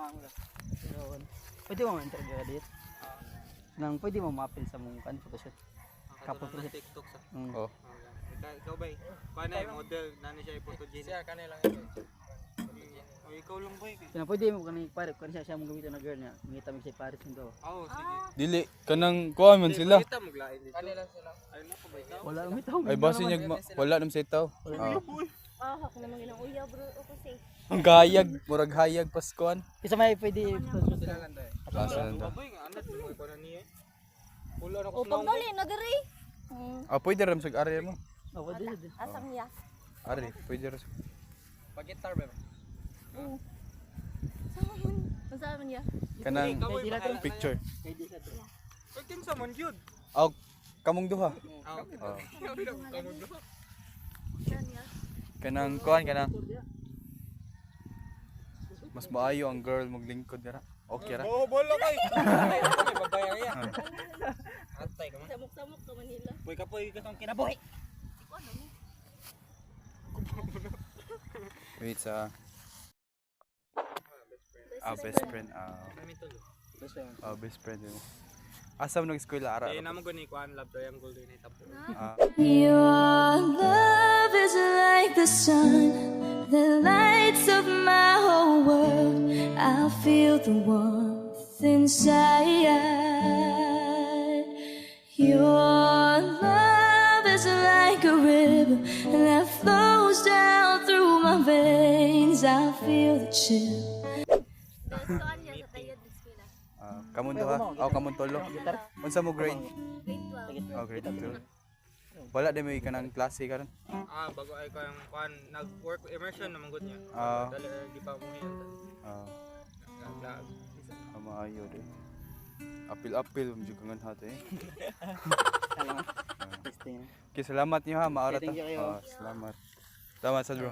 Pero, pwede mo ma-interview ka dito? Nang pwede mo ma-apply sa mong kan photoshoot. Couple Couple photoshoot. TikTok sa. Oh. Ikaw, ikaw ba? Kuha na yung model, nani siya i-photogenic. Siya kanila lang ito. O ikaw lang ba? Kaya pwede mo kani pare kani siya siya mong gamiton na girl niya. Mangita mig sa Paris nito. Oo, sige. Dili kanang kuha man sila. Kita maglain dito. Kanila sila. Ay nako ba ikaw? Wala mo itaw. Ay base niya wala nam sa itaw. Ah. Ah, ako naman ginang uya bro o kasi. Ang gayag, murag hayag Paskuan. Isa may pwede photoshoot. Sila lang tayo. Asa lang ta. Baboy nga anak mo ko na niya. Wala na ko O sa naong. pagdali na diri. Ah, pwede ram sa area mo. Oh, pwede siya. Asang niya. Ari, pwede ra. Pag-guitar ba? Oo. Sama man. Unsa man niya? Kanang Ikaw, boy, bahala na picture. Pwede siya. yan. Uy, kinsa man yun? Aw, kamong duha. Ah, Oh. Unsa niya? Kanang kuan kanang. Mas maayo ang girl maglingkod dira. Okay ra. Oo, bola kay. Atay ka may babae ya. Atay ka man. Samok-samok ka Manila. Boy kapoy ka tong kinabuhi. Wait sa ah, best friend. Ah, ah best friend mo. Asa mo nag-eskwela ara? Kaya namo gani kuan love triangle din ay tapo. Ah, Your love is like the sun that lights up my whole world. I feel the warmth inside. Your love is like a river that flows down through my veins. I feel the chill. Tuan niya sa tayod Bismillah. Ah, kamong duha. Aw, kamong tulo. Unsa mo grade? Grade 12. Oh, grade 2. Wala din may kanang klase karon. Ah, bago ay ko yung kuan nag-work immersion naman gud niya. Ah. Dali ay di pa mo yan. Ah, Naglag. ah, maayo din. Apil-apil mo jud kangan hata eh. Testing. Okay, salamat niyo ha, maara ta. Okay, thank you kayo. Ah, salamat. Salamat sa bro.